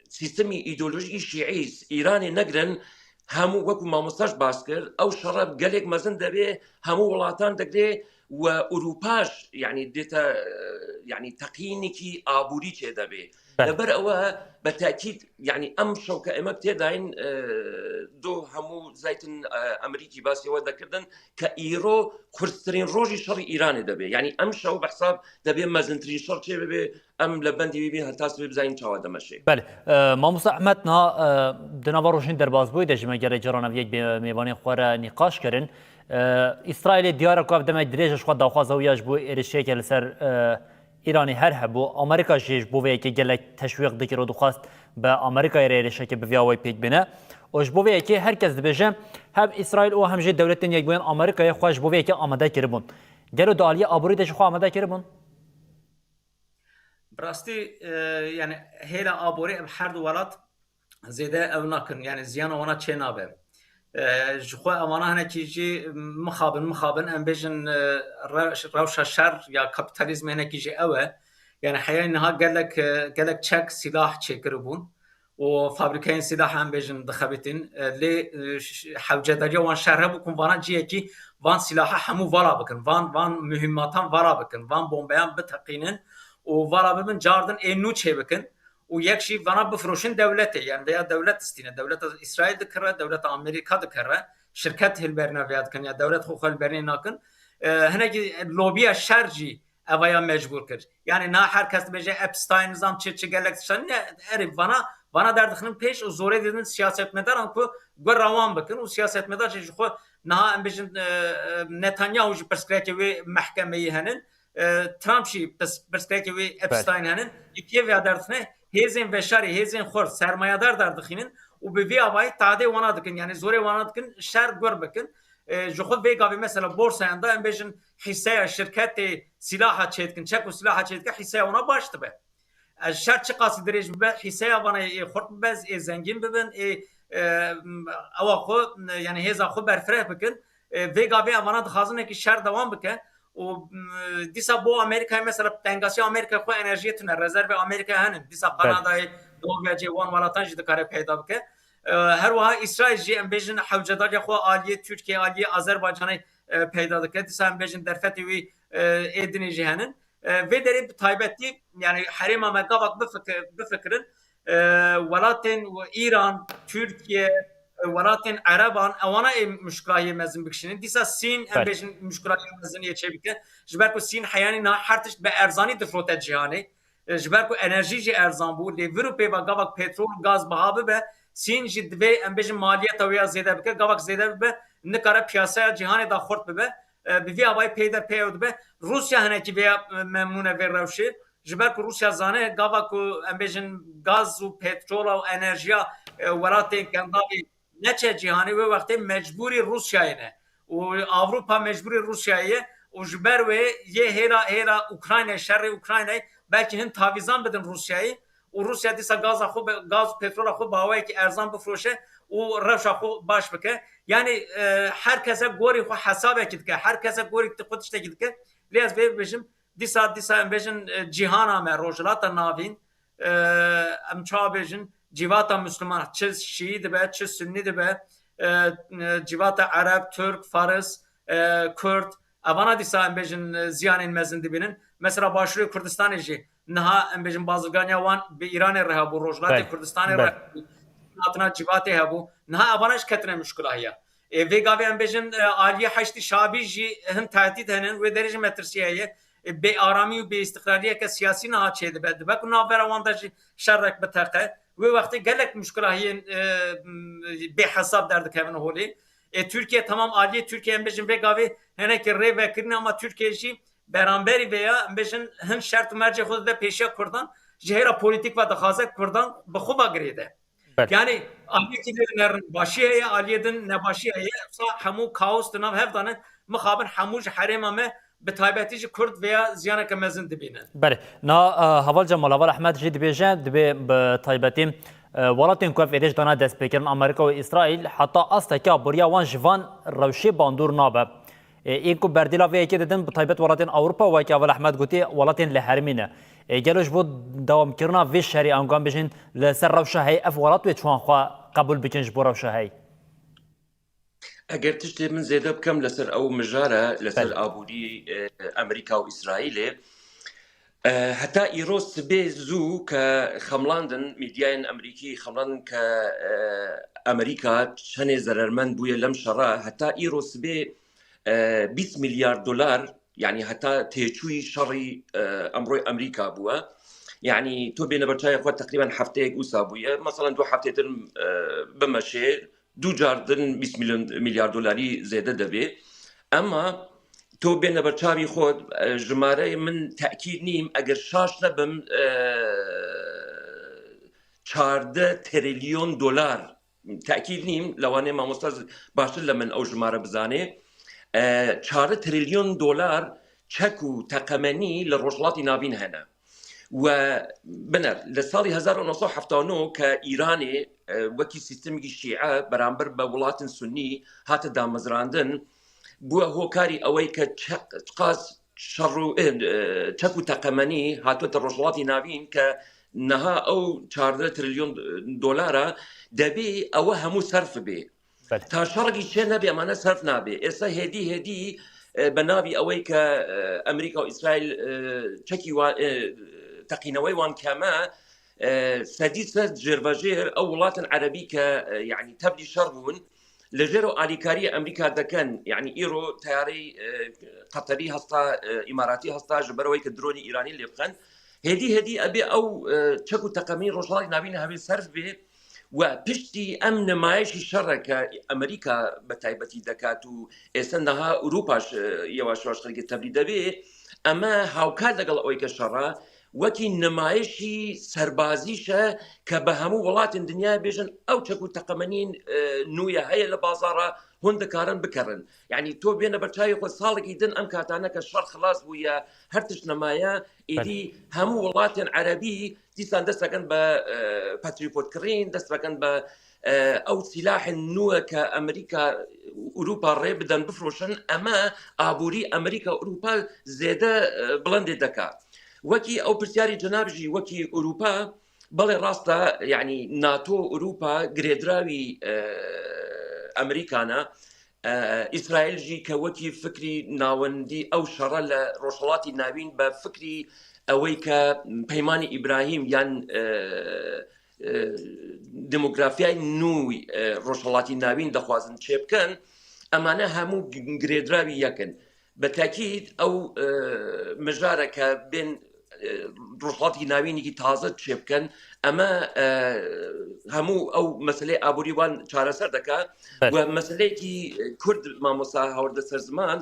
sîstemî îdeolojîkî şîî Îranê negirin, hemû wekû mamosta jî bas kir, ew şere gelek mezin debe hemû welatan digre we Ewropa jî, yanî dête, e, yanî teqînekî aborî çêdebe. Belê. Li ber ew e, be tekîd, yanî em şewke ême têdayîn, e, do hemû zeytin, e, Amerîkî basê we dekirdin ke îro kurstirîn rojî şerî Îranê debe. Yanî em şew bi hesab debe mezintirîn şer çê bibe, em li bendî wî bîn heta sibê bizanîn çawa demeşe. Belê. E, Mamosta Ehmed, niha, e, di nava rojên derbasbûyî de jî me gelek caran ev yek bi mêvanên xwe re nîqaş kirin. E, Îsraîlê diyar e ku ev demek dirêj e ji xwe daxwaza wî ya ji bo êrişiyeke li ser, e, Îranê her hebû, Amerîka jî ji bo vê yekê gelek teşwîq dikir û dixwest bi Amerîkayê re êrişekê bi vî awayî pêk bîne. Û ji bo vê yekê her kes dibêje, hem Îsraîl û hem jî Dewletên Yekbûyên Amerîkayê xwe ji bo vê yekê amade kiribûn. Gelo di aliyê aborî de jî xwe amade kiribûn? Bi rastî, e, yani hêla aborî ev her du welat zêde ew nakin, yani ziyana wana çê nabe. E, ji xwe evana hinekî jî mixabin, mixabin, em bêjin, e, re-, rewşa şer ya kapîtalîzmê hinekî jî ew e. Yani heyayê niha gelek, e, gelek çek sîlah çêkiribûn û fabrîkeyên sîlah em bêjin dixebitîn. E, lê, e, ş-, ş-, hewcedariya wan şer hebû ku vana ciyekî van sîlaha hemû vala bikin, van, van muhîmatan vala bikin, van bombeyan biteqînin û vala bibin cardin ê nû çê bikin. û yek jî vana bifroşin dewletê, yani veya dewlet distîne. Dewleta Îsraîl dikire, dewleta Amerîka dikire, şirket hilberîna vêya dikin ya dewlet xwe xwe hilberînê nakin. E, hinekî lobiya şer jî evaya mecbûr kir. Yani na her kes dibêje Epstein nizam çi, çi gelek tiştan ne, erê vana, vana derdixinin pêş û zorê didin siyasetmedaran ku gura wan bikin û siyasetmedar jî ji xwe niha em bêjin, e, e, Netanyahu jî pirsgirêkê wê mehkemeyî henin. E, Trump jî pirs-, pirsgirêkê wê Epstein henin. Yekê vêya derdixine, hêzên veşarî, hêzên xurt, sermayedar derdixînin û bi vî avayî tadê wana dikin, yani zorê wana dikin, şer gur bikin. E, ji xwe vê gavê mesela borsayan da em bêjin hîseya şirketê sîlaha çêdikin, çek û sîlaha çêdike hîseya wana baş dibe. Ez şer çiqasî dirêj bibe, hîseya vana ê xurt bibe, ê zengîn bibin, ê, e, ewa xwe, yani hêza xwe berfireh bikin. E, vê gavê evana dixwazin eki şer dewam bike. Û, m, dîsa bo Amerîkayê mesela tengasiya Amerîkayê xwe enerjiyê tune, rezervê Amerîkayê henin. Dîsa Belê. Kanadayê, Norvecê, wan welatan jî dikare peyda bike. E, her wiha Îsraîl jî em bêjin hewcedariya xwe aliyê Tirkiyê, aliyê Azerbaycanê, e, peyda dike. Dîsa em bêjin derfetê wî, e, ê dinê jî henin. E, vê derê bi taybetî, yani herêma me gavak bifikir-, bifikirin, e, welatên Îran, Tirkiye, e, welatên Ereban, ewana ê muşkilahiyê mezin bikişînin. Dîsa Sîn, em Belê. bêjin, muşkilahiyê mezin yê çêbike. Ji ber ku Sîn heyanî niha her tişt bi erzanî difrote cîhanê. E, ji ber ku enerjî jî erzan bû, lê vir û pê ve gavak petrol û gaz biha bibe, Sîn jî divê, em bêjin, maliyeta wê ya zêde bike, gavak zêde bibe, nikare piyasaya cîhanê de xurt bibe. E, bi vî avayî peyder pê ew dibe. Rûsya hinekî vê ya, e, memnûn e vê rewşê. Ji ber ku Rûsya zane gava ku, em bêjin, gaz û petrola û enerjiya, e, welatên Kendavî neçe cîhanê, wê wextê mecbûrî Rûsyayê ne. Û Ewropa mecbûrî Rûsyayê ye. Û ji ber wê yê hêla, hêla Ukraynayê, şerê Ukraynayê belkî hin tavîzan bidin Rûsyayê. Û Rûsya dîsa gaza xwe be-, gaz û petrola xwe bi awayekî erzan bifroşe û rewşa xwe baş bike. Yani, e, her kese gorî xwe hesabekî dike, her kese gorî xwe tiştekî dike. Lê ez vê bibêjim, dîsa, dîsa em bêjin, e, cîhana me, Rojhilata Navîn, e, em çawa bêjin, civata Müslüman, çi Şîî dibe, çi Sünnî dibe, e, e, civata Ereb, Türk, Faris, e, Kurd, evana dîsa em bêjin, e, ziyanên mezin dibînin. Mesela Başûrê Kurdistanê jî niha em bêjin bazirganiya wan bi Îranê re hebû, Rojhilatê Belê. Kurdistanê re Belê. hebû, hatina civatê hebû. Niha evana jî ketine muşkilahiya. E, vê gavê em bêjin, e, aliyê Heşdî Şabî jî hin tehdîd henin, wê derê jî metirsiyê heye. E, bêaramî û bêîstiqrariyeke siyasî niha çêdibe. Dibe ku navbera wan de jî şerrek biteqe. Wê wextê gelek muşkilahiyên, e, m, bêhesab derdikevin holê. E, Tirkiye, temam, aliyê Tirkiye, em bêjin, vê gavê hinekî rê vekirin, ama Tirkiye jî beramberî vê ya, em bêjin, hin şert û mercê xwe dide pêşiya Kurdan, ji hêla polîtîk ve dixwaze Kurdan bi xwe ve girêde. Belê. Yani aliyekî lê nerin başî heye, aliyê din nebaşî heye. Sa hemû kaos di nav hev de ne, mixabin hemû ji herêma me, bi taybetî jî Kurd vêya ziyaneke mezin dibînin. Belê. Na, e, Heval Cemal, Heval Ehmed jî dibêje, dibê bi taybetî, e, welatên ku ev êrîş dana destpêkirin, Amerîka û Îsraîl, heta asteke aboriya wan ji van rewşê bandor nabe. E, ên ku berdîla vê yekê didin, bi taybet welatên Ewropa, weke Heval Ehmed gotî, welatên li hermî ne. E, gelo ji bo dewamkirina vê şerê, ango em bêjin, li ser rewşa heyî, ev welat wê çiwan xwe qebûl bikin ji bo rewşa heyî? Eger tiştê min zêde bikem li ser ew mijara, li ser Belê. aborî, e, Amerîka û Îsraîlê, e, heta îro sibê zû ke xemlandin, medyayên Amerîkî xemlandin ke, e, Amerîka çenê zerermend bûye lem şera, heta îro sibê, e, bîst milyar dolar, yani heta têçûyî şerî, e, emroyê Amerîka bûye. Yani to bêne ber çavê xwe teqrîben hefteyek wisa bûye. Mesela du heftê din, e, bimeşê, du car din bîst milyon, milyar dolarî zêde dibê. Ema to bêne ber çavî xwe, e, jimareyê min tekîd nîm, eger şaş nebim, e, çardeh trilyon dolar, tekîd nîm, lewanê mamosta z-, baştir le min ew jimare bizanê. E, çardeh trilyon dolar çek û teqemenî li Rojhilatî Navîn hene. We biner, li salî hezar û neh sed û hefta û neh ke Îranê, e, wekî sîstemekî şîe beramber bi welatên sunnî hate damezrandin, bûye hokarî ewey ke çe-, çiqas şer û, e, e, çek û teqemenî hatote Rojhilatî Navîn ke niha ew çardeh trilyon dolara debê ewe hemû serf bê. Belê. Ta şerekî çê nebê, emane serf nabê. Êsa hêdî hêdî, e, bi navî ewey ke, e, Amerîka û Îsraîl, e, çekî wa-, e, teqînewey wan keme, e, sedî sed jêrbejêr ew welatên erebî ke, e, yanî tevlî şer bûn, li jêr û alîkariyê Amerîka dikin, yanî îro teyarey, e, Qeterî hesta, e, Îmaratî hesta, ji ber wê ke dronî Îranî lê bixin. Hêdî hêdî ebê ew, e, çek û teqemî Rojhilatê Navîn hebê serf bê. We piştî em nimayişî şereke Amerîka bi taybetî dekat û êse niha Ewropa ji, yewaş yewaş xelkê tevlî debê, eme hawkar legel ewê ke şera wekî nimayişî serbazî şe ke bi hemû welatên dinyayê bêjin ew çek û teqemenîn, e, nû ye heye li bazara hûn dikarin bikerin. Yanî to bêne ber çavê xwe salekî din em katane ke şer xilas bûye, her tişt nemaye, êdî Belê. hemû welatên erebî dîsan dest vekin bi, e, patrîotkirin, dest vekin bi, e, ew sîlahên nû ke Amerîka û Ewropa rê bidin bifroşin, eme aborî Amerîka û Ewropa zêde, e, bilindê dika. Wekî ew pirsyarî cenab jî, wekî Ewropa, belê rast e, yanî NATO, Ewropa girêdira wî, e, Amerîka ne. ئیسرائیل ژی کە وەکی فکری ناوەندی ئەو شەڕە لە ڕۆژهەڵاتی ناوین بە فکری ئەوەی کە پەیمانی ئیبراهیم یان دموگرافیای نوی ڕۆژهەڵاتی ناوین دەخوازن چێ بکەن، ئەمانە هەموو گرێدراوی یەکن. بە تاکید ئەو مژارە کە بێن ڕۆژهەڵاتی ناوینێکی تازە چێ بکەن، ئەمە هەموو ئەو مەسلەی ئابووری وان چارەسەر دەکات. و مەسلەیەکی کورد، مامۆستا هاوردە سەر زمان،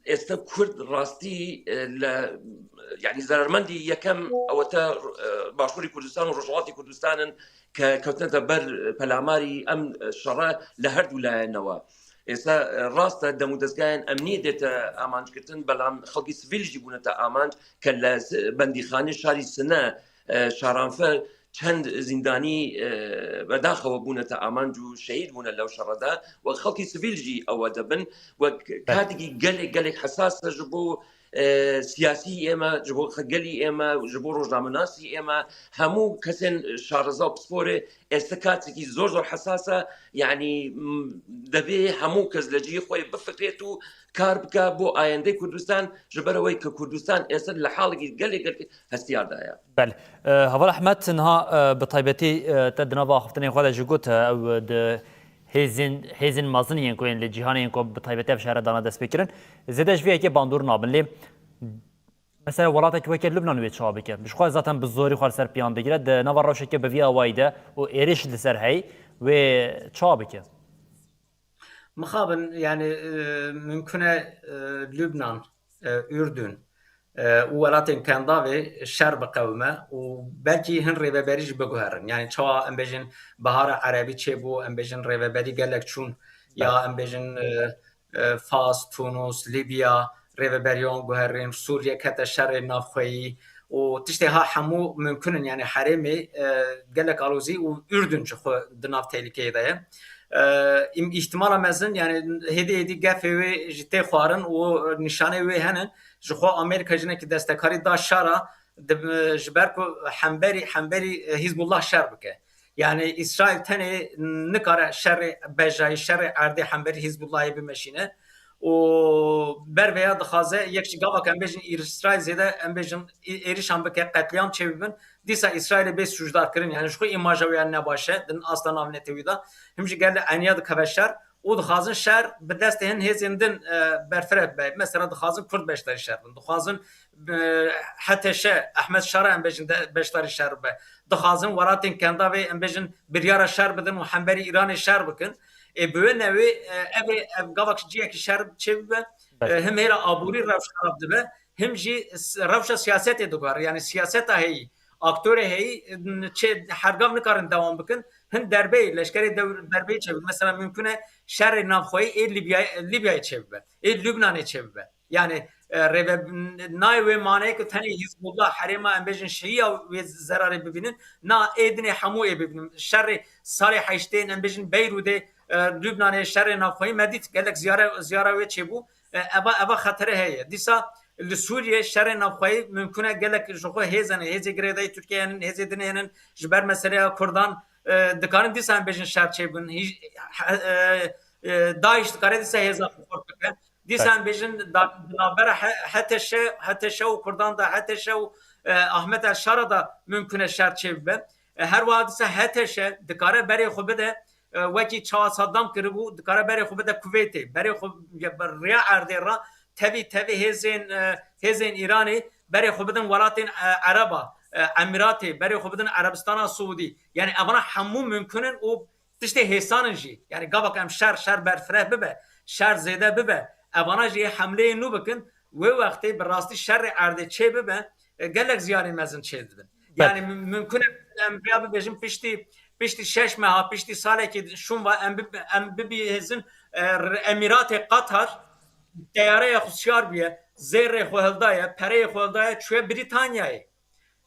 ئێستا کورد ڕاستی لە، یعنی، زەرمەندی یەکەم ئەوەتە باشووری کوردستان و ڕۆژهەڵاتی کوردستانن کە کەوتنەتە بەر پەلاماری ئەم شەڕە لە هەردوو لایەنەوە. ئێستا ڕاستە دەم و دەستگایان ئەمنی دێتە ئامانجگرتن، بەڵام خەڵکی سڤیل ژی بوونەتە ئامانج کە لە بەندیخانەی شاری سنە، شارانفە، چەند زیندانی بەداخەوە بوونەتە ئامانج و شەهید بوونە لەو شەڕەدا و خەڵکی سڤیل ژی ئەوە دەبن و کاتێکی گەلێک گەلێک حساسە ژ بۆ سیاسی ئێمە، ژ بۆ گەلی ئێمە، ژ بۆ ڕۆژنامەناسی ئێمە، هەموو کەسێن شارەزا و پسپۆرێ. ئێستا کاتێکی زۆر زۆر حساسە، یعنی دەبێ هەموو کەس لە جیی خۆی بفکرێت و کار بکە بۆ ئایندەی کوردستان، ژ بەرەوەی کە کوردستان ئێستا لە حاڵێکی گەلێک گەلێک هەستیاردایە. بەل. هەڤاڵ ئەحمەد، تنها بە تایبەتی تە دناڤ ئاخفتنێ خۆ دە ژ گوت ئەو د هێزین هێزین مەزن yên ku yên li cîhanê yên ku bi taybetî ev şere dana destpêkirin, zêde ji vê yekê bandor nabin. Lê mesela welatek weke Lubnan wê çawa bike? Ji xwe zaten bi zorî xwe li ser piyan digire. Di nava rewşeke bi vî awayî de û êrîş li ser heyî wê çawa bike? Mixabin, yani, e, mümkün e, e, Lübnan, e, Ürdün, e, û welatên Kendavê şer biqewime û belkî hin rêveberî jî biguherin. Yani çawa em bêjin Bihara Erebî çêbû, em bêjin rêveberî gelek çûn, ya em bêjin, e, e, Fas, Tunus, Libya, rêveberiyan guherîn, Sûriye kete şerê navxweyî û tiştê ha hemû mimkun in, yani herêmê, e, gelek alozî û Ürdün ji xwe di nav tehlîkeyê de ye. E, îm-, îhtimala mezin, yani hêdî hêdî gefê wê jî tê xwarin û nîşanê wê hene, ji xwe Amerîka jinekî destekarî da şara, di, ji ber ku hemberî, hemberî Hizbullah şer bike. Yani Îsraîl tenê nikare şerê bejayî, şerê erdê hemberî Hizbullahê bimeşîne. Û ber vêya dixwaze yek ji gava ke em bêjin Îsraîl zêde, em bêjin ê-, êrişan bike, qetlîam çêbibin. Dîsa Îsraîlê bê sûcdar kirin. Yani ji xwe îmaja wê ya nebaş e, din asta navnetewî de. Him jî gel eniya dikeve şer. û dixwazin şer bi destê hin hêzên din, e, berfireh bibe. Mesela dixwazin Kurd beşdarî şer bin. Dixwazin, e, H T Ş, Ehmed Şara em bêjin de beşdarî şer bibe. Dixwazin welatên Kendavê em bêjin biryara şer bidin û hemberî Îranê şer bikin. Ê bi wê newê, e, ev ê, ev gavak ciyekî şer çê bibe. E, him hêla aborî rewş xerab dibe, him jî s-, rewşa siyasetê diguhere. Yani siyaseta heyî, aktorê heyî, n-, çê, hergav nikarin dewam bikin. Hin derbeyê, leşkerê dew-, derbeyê çêbin. Mesela mümkün e şerê navxweyî ê Libyayê, Libyayê çêbibe. Ê Lübnanê çêbibe. Yani, e, rêve, n-, nayê wê maneyê ku tenê Hizbullah, herêma em bêjin Şiiya wê zerarê bibînin. Na ê dinê hemû ê bibînin. Şerê salê heştê em bêjin Beyrûdê, e, Lübnanê şerê navxweyî me dît. Gelek ziyare, ziyara wê çêbû. E, eva, eva xetere heye. Dîsa li Sûriyê şerê navxweyî mimkun e gelek ji xwe hêz hene, hêzê girêdayî Tirkiyeyê henin, hêzê dinê henin, ji ber meseleya Kurdan, e, dikarin dîsa em bêjin şer çêbin. Hî-, he-, e, e, DAIŞ dikare dîsa hêza xwe xurt bike. Dîsa em bêjin da-, di navbera he-, H T Ş, H T Ş û Kurdan da, H T Ş û, e, Ahmet El Şara da mimkun e şer çêbibe. E, her wiha dîsa H T Ş dikare berê xwe bide, e, wekî çawa Saddam kiribû, dikare berê xwe bide Kuweytê, berê xwe ya ber-, riya erdê re tevî tevî hêzên, e, hêzên Îranê berê xwe bidin welatên, e, Ereba, e, Emîratê, berê xwe bidin Erebistana Siûdî. Yani evana hemû mimkun in û tiştê hêsan in jî. Yani gava ku em şer, şer berfireh bibe, şer zêde bibe, evana jî hemleyê nû bikin, wê wextê bi rastî şerê erdê çê bibe, e, gelek ziyarê mezin çê dibin. Yani mim-, mimkun e em vêya bibêjin piştî, piştî şeş meha, piştî salekê şûn ve em bi-, em bibihêzin, e, Emîratê Qatar teyareya xwe siyar bûye, zêrê xwe hildaye, pereyê xwe hildaye, çûye Brîtanyayê.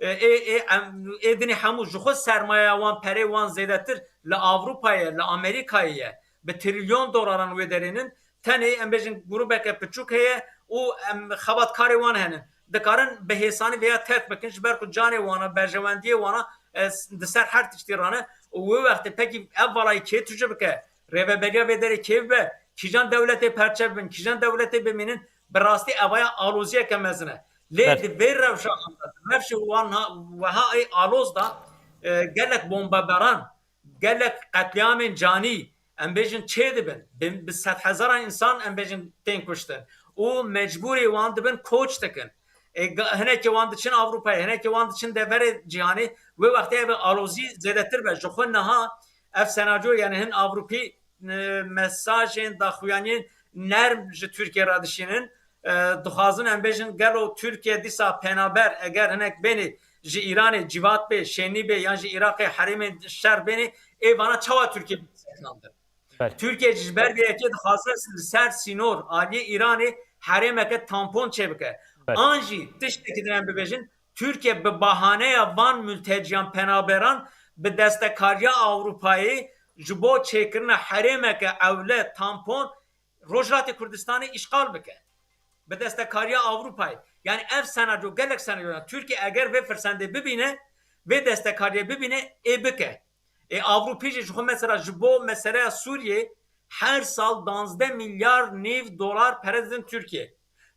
E, ê, ê, em, ê dinê hemû ji xwe sermayeya wan, perê wan zêdetir li Ewropayê, li Amerîkayê ye. Bi trilyon dolaran wê derênin, tenê em bêjin grûbeke piçûk heye û em xebatkarê wan henin. Dikarin bi hêsanî vêya terk bikin, ji ber ku canê wan e, berjewendiyê wan e, e, s-, di ser her tiştî rane û wê wextê pekî ev valayî kê tûjî bike, Rêveberiya vê derê kê bibe? Kîjan dewletê perçe bibin, kîjan dewletê bimînin? Bi rastî evaya aloziyeke mezin e. Lê Ber. di vê rewşa, rewşê wan ha, weha ê aloz da, e, gelek bombebaran, gelek qetlîamên canî, em bêjin, çê dibin. Bi, bi sedhezaran însan, em bêjin, tên kuştin. Û mecbûrî wan dibin koç dikin. E, ga-, hinekê wan diçin Ewropayê, hinekê wan diçin deverê cîhanê. Wê wextê ev alozî zêdetir be. Ji xwe niha ev senaco, yani hin Ewropî, e, mesajên daxuyaniyên nerm ji Tirkiye re dişînin. E, dixwazin em bêjin, gelo Tirkiye dîsa penaber, eger hinek benê ji Îranê civat bê, şênî bê, yan ji Iraqê herêmên şer benê, ê vana çawa Tirkiye bê sekinandin? Belê. Tirkiye ji ber vê yekê dixwaze li ser sînor aliyê Îranê herêmeke tampon çêbike. Belê. An jî tiştekî din em bibêjin, Tirkiye bi bahaneya van mülteciyan, penaberan, bi destekariya Ewropayê ji bo çêkirina herêmeke ewle, tampon, Rojhilatê Kurdistanê îşxal bike. Bi destekariya Ewropayê. Yani ev senaryo, gelek senaryo. Tirkiye eger vê firsendê bibîne, vê destekariyê bibîne, ê bike. Ê Ewropî jî ji xwe mesela ji bo meseleya Sûriyê her sal danzdeh milyar nîv dolar pere didin Tirkiye.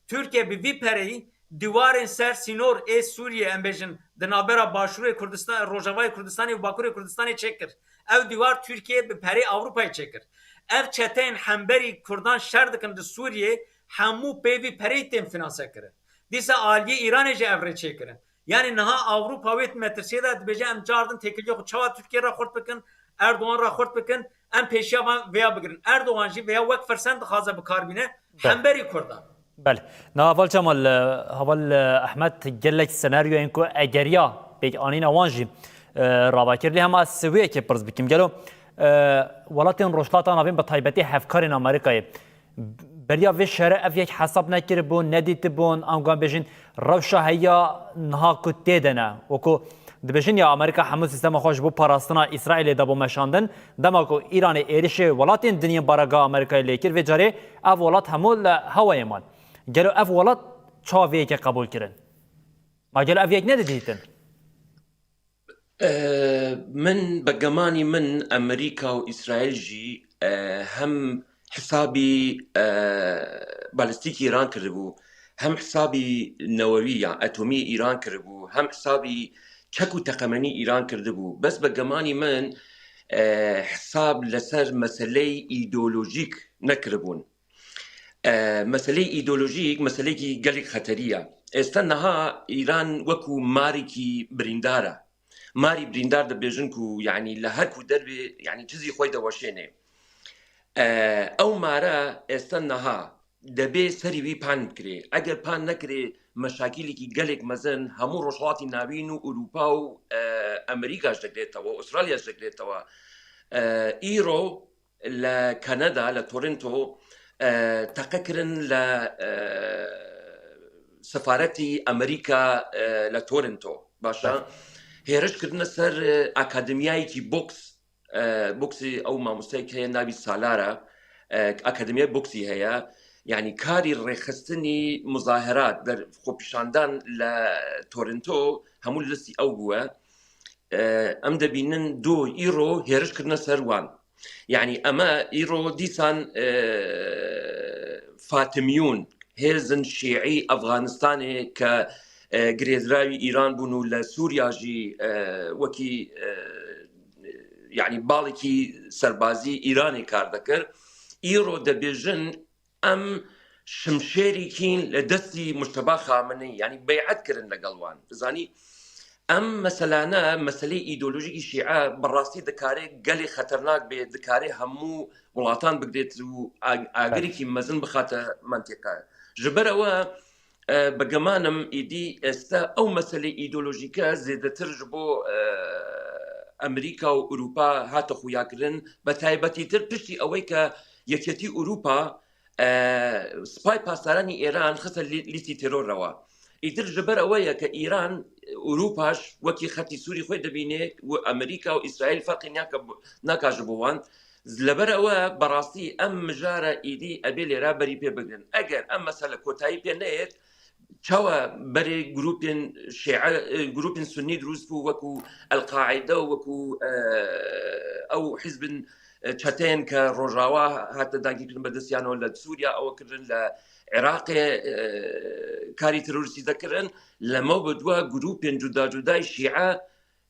Tirkiye bi vî pereyî dîwarên ser sînor ê Sûriyê, em bêjin, di navbera Başûrê Kurdistan, Rojavayê Kurdistanê û Bakurê Kurdistanê çêkir. Ev dîwar Tirkiye bi perê Ewropayê çêkir. Ev çeteyên hemberî Kurdan şer dikin di Sûriyê, hemû pê vî pereyî tên finanse kirin. Dîsa aliyê Îranê jî ev rê çêkirin. Yani niha Ewropa wê metirsiyê de dibêje, em cardin têkiliyê xwe çawa Tirkiye re xurt bikin, Erdogan re xurt bikin, em pêşiya van vêya bigirin. Erdogan jî vêya wek firsend dixwaze bi kar bîne, Belê. hemberî Kurdan. Belê. Na heval Cemal, e, heval, e, Ehmed, gelek senaryoyên ku egeriya pêk anîna wan jî, e, rava kir. Lê hema ez wê yekê pirs bikim. Gelo, e, welatên Rojhilata Navîn, bi taybetî hevkarên Amerîkayê, beriya vê şerê ev yek hesab nekiribûn, nedîtibûn, ango em bêjin rewşa heya niha ku tê de ne. Wekû dibêjin ya Amerîka hemû sîstema xwe ji bo parastina Îsraîlê de bû meşandin, dema ku Îranê êrişê welatên din yên baregeha Amerîkayê lê kir, vê carê ev welat hemû li hewayê man. Gelo ev welat çawa vê yekê qebûl kirin? Ma gelo ev yek nedidîtin? Eee, min, bi gemanî min, Amerîka û Îsraîl jî, eee, hem hisabî, eee, balîstîkî Îran kiribû, hem hisabî newewî ya etomî Îran kiribû, hem hisabî çek û teqemenî Îran kirdibû. Bes bi gemanî min, eee, hisab li ser meseleyê îdeolojîk nekiribûn. E, meseleyê îdeolojîk meseleyekî gelek xeterî ye. Êsta niha Îran wekû marîkî birîndar e. Marî birîndar dibêjin ku, yanî li her ku derbê, yanî çizî xwe de weşênê. E, ew mare êsta niha debê serî wî pan bikirê. Eger pan nekirê, meşakîlekî gelek mezin hemû Rojhilatî Navîn û Ewropa û, e, Amerîka ji degirêtewe, Astralya ji degirêtewe. E, îro li Kanada, li Toronto, e, teqe kirin li, e, sefaretî Amerîka, e, li Toronto. Baş e. Belê. Hêriş kirine ser, e, akademiyayekî boks, e, boksî ew mamosteyek heye, navî Salara, e, akademiya boksî heye. Yanî karî rêxistinî muzaherat, der xwepîşandan li Toronto hemû li destî ew bûye. E, em dibînin do îro hêriş kirine ser wan. Yanî eme îro dîsan, e, Fatimiyûn, hêzin şîî Efxanistanê ke, e, girêdirawî Îran bûn û li Sûriya jî, e, wekî, e, yanî balekî serbazî Îranê kar dikir. Îro dibêjin, em şimşêrîkîn li destî Mujteba Xameneî, yanî bey'et kirin legel wan. Zanî, em meselane, meseleyê îdeolojîkî şîe bi rastî dikare gelê xeternak bê, dikare hemû welatan bigirêt û ag-, agirîkî mezin bixate mentiqe. Ji ber ewe, e, bi geman im êdî êste ew meselê îdeolojîke zêdetir ji bo, e, Amerîka û Ewropa hate xuyakirin, bi taybetîtir piştî ewê ke Yekîtî Ewropa, e, Spay Pasdaranî Îran xiste lî-, lîstî teror rewa. Îtir ji ber ewe ye ke Îran, Ewropa ji wekî xetî Sûrî xwe dibîne û Amerîka û Îsraîl ferqî nake-, naka ji bo wan. Leber ewe berastî em mijara êdî ebê lêra berî pê bigrin. Eger em mesele kotayî pê neyêt, çawa berê grûpên şîe, e, grûpên sunnî dirûst bû, wekû El-Qaîde, wekû, e, ew hizbin, e, çeteyên ke Rojava hate dagirkirin bi destiyano li Sûriya ew kirin, li Iraqê, e, karî terorîstî de kirin, li me bi dua grûpên cuda cudayî Şîe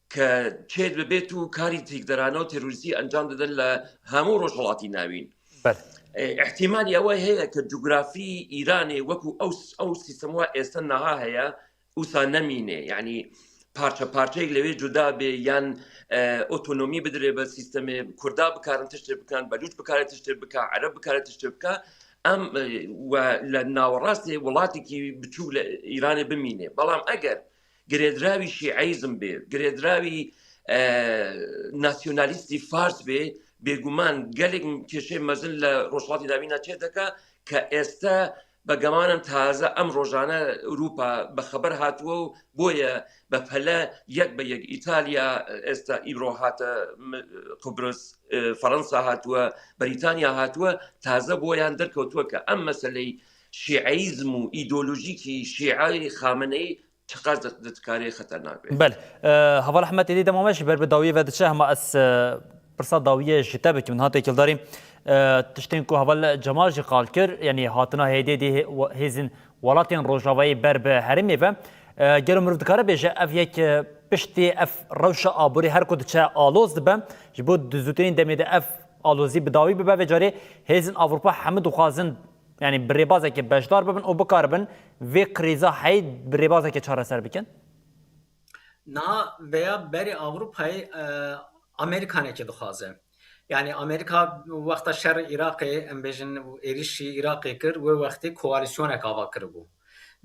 ke çêd bibêt û karî têkderane û terorîstî encam didin li hemû Rojhilatî Navîn. Bel. E, îhtîmalî ew heye ke cografî Îranê wekû ew, ew sîstem wa êste niha heye, wisa nemîne. Yanî parçe parçeyek li wê cuda bê yan, e, otonomî bidire bi sîstemê, Kurda bikarin tiştê bikin, Belûç bikare tiştê bike, Ereb bikare tiştê bike. Em, e, we li nawerastê welatekî biçûk li Îranê bimîne. Belam eger girêdirawî şîeyîzm bê, girêdirawî, e, nasyonalîstî fars bê, bêguman gelek kêşeyê mezin li Rojhilatî Navîn de çêdike ke êste bi geman em taze em rojane Ewropa bi xeber hatiye û boye bi pele yek bi yek Îtalya, êste îro hate, m-, Qibris, e, Fransa hatiye, Brîtanya hatiye, taze boyan derkewtiye ke em meseleyê şîeyîzm û îdeolojîkî şîeyî Xameneyî çiqas di-, di-, dikarê xeternak be. Bel, e, Heval Ehmed êdî dema me ji ber bi dawiyê ve diçe, hema ez, e, pirsa dawiyê ji te bikim. Niha têkildarî, e, tiştên ku Heval Cemal jî qal kir, yanî hatina hêdî dê hê-, we-, hêzên welatên Rojavayê ber bi herêmê ve. E, gelo mirov dikare bêje, ev yek, e, piştî ev rewşa aborî her ku diçe aloz dibe, ji bo di zûtirîn demê de ev alozî bi dawî bibe, vê carê hêzên Ewropa hemû dixwazin, yanî bi rêbazekê beşdar bibin û bikaribin vê krîza heyî bi rêbazekê çareser bikin? Niha veya berê Ewropayê, e, Amerîkanekê dixwaze. Yanî Amerîka wexta şerê Iraqê, em bêjin êrişî Iraqê kir, wê wextê koalîsyonek ava kiribû.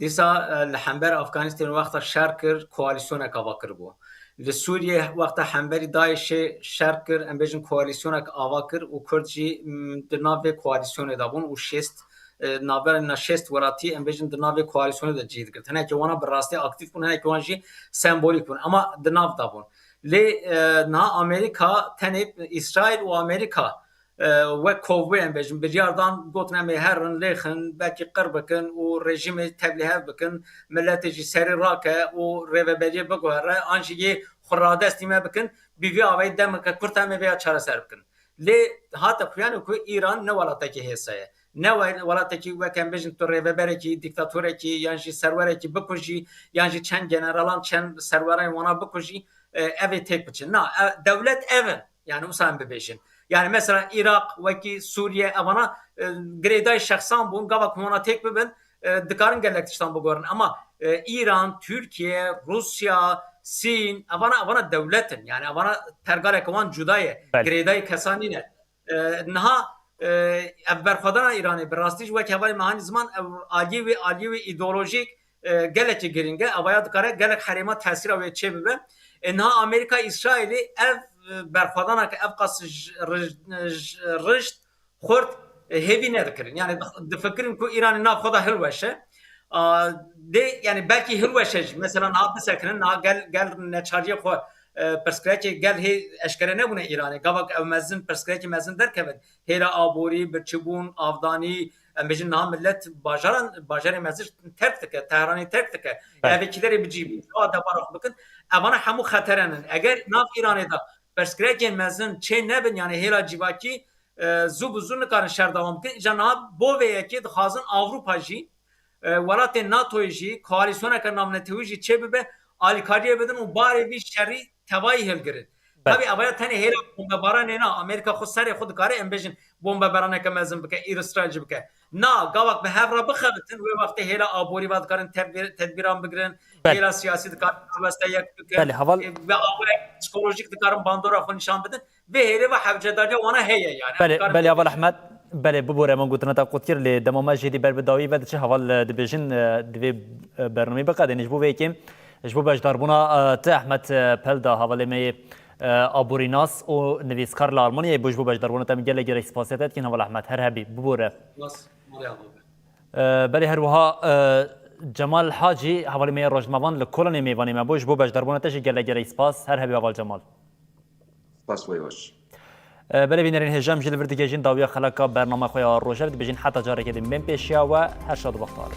Dîsa, e, li hember Afganistanê wexta şer kir, koalîsyonek ava kiribû. Li Sûriyê wexta hemberî DAIŞê şer kir, em bêjin koalîsyonek ava kir û Kurd jî, m, di nav vê koalîsyonê de bûn û şêst, e, navberên na şêst welatî, em bêjin, di nav vê koalîsyonê de cî digirt. Hinekî wana bi rastî aktîf bûn, hinekî wan jî sembolîk bûn. Ama di nav de bûn. Lê, e, niha Amerîka tenê Îsraîl û Amerîka, e, wek kovboy em bêjin, biryar dan, gotin, "Em ê herin, lêxin, belkî qir bikin û rejîmê tevlîhev bikin, miletê jî serî rake û rêveberiyê biguhere, an jî yê xwe radestî me bikin, bi vî avayî demeke kurt em ê vêya çareser bikin." Lê hate xuyanê ku Îran ne welatekî hêsa ye. Ne we-, welatekî wek em bêjin tu rêveberekî, dîktatorekî yan jî serwerekî bikujî, yan jî çend generalan, çend serwerên wana bikujî, e, ev ê têk biçin. Na, e, dewlet ev in. Yani wisa em bibêjin. Yani mesela Iraq, wekî Sûriye, evana, e, girêdayî şexsan bûn, gava ku wana têk bibin, e, dikarin gelek tiştan bigorin. Ama, e, Îran, Tirkiye, Rûsya, Sîn, evana, evana dewlet in. Yani evana pergaleke wan cuda ye. Belê. Girêdayî kesan nîne. E, niha, e, ev berxwedana Îranê bi rastî jî wek hevalê me hanî ziman, ev aliyê wê, aliyê wê îdeolojîk, e, gelekî girîng e. Evaya dikare gelek herêma tesîra wê çê bibe. E, niha Amerîka, Îsraîlê ev, e, berxwedana ke ev qas j-, rij-, j-, rişt, xurt, e, hêvî nedikirin. Yani difikirin ku Îranê nav xwe de hilweşe. A, dê, yani belkî hilweşe jî. Mesela niha bisekinin, niha gel, gel neçariyê xwe, e, pirsgirêkê gel hê eşkere nebûne Îranê. Gavak ew mezin, pirsgirêkê mezin derkevin. Hêla aborî, birçîbûn, avdanî, em bêjin niha millet bajaran, bajarê mezin terk dike, Tehranê terk dike. Evet. Evê kî derê bi cî bû, çawa debara xwe bikin. Evana hemû xeteren in. Eger nav Îranê de pirsgirêkên mezin çê nebin, yani hêla civakî, e, zû bi zû nikarin şer dewam bikin. Îca niha bo vê yekê dixwazin Ewropa jî, e, welatên NATOyê jî, koalîsyoneke navnetewî jî çê bibe, alîkariyê bidin û barê vî şerî tevayî hilgirin. Belê. Tabî evaya tenê hêla bombebaranê na, Amerîka xwe serê xwe dikare, em bêjin, bombebaraneke mezin bike, Îsraîl jî bike. Na, gavak bi hev re bixebitin, wê wextê hêla aborî va dikarin tedbîr-, tedbîran bigirin, Belê. Hêla siyasî dikarin helweste yek bikin. Belê, heval E, ve awayek psikolojîk dikarin bandora xwe nîşan bidin. Vê hêlê ve hewcedariya wana heye yani. Belê, Dikarin belê, heval Ehmed, belê, bibore, min gotina te qut kir, lê dema me jêdî ber bi dawî ve diçe, heval, e, dibêjin, e, divê, e, bernameyê biqedêne. Ji bo vê yekê, ji bo beşdarbûna, e, te Ehmed, e, Pelda, hevalê me yê, e, aborînas û nivîskar li Almanyayê bû, ji bo beşdarbûna te min gelek gelek spasiya te dikin, heval Ehmed. Her hebî, bibore. Spas, malê heval be. E, belê her wiha, e, Cemal Hacî, hevalê me yê rojnamevan li Kolonê mêvanê me bû, ji bo beşdarbûna te jî gelek gelek spas. Her hebî heval Cemal. Spas, wê baş. E, belê bînerên hêja, em jî li vir digihêjin dawiya xeleka bernama xwe ya rojevê, dibêjin heta carekê din bên pêşiya we, her şad û bextewar.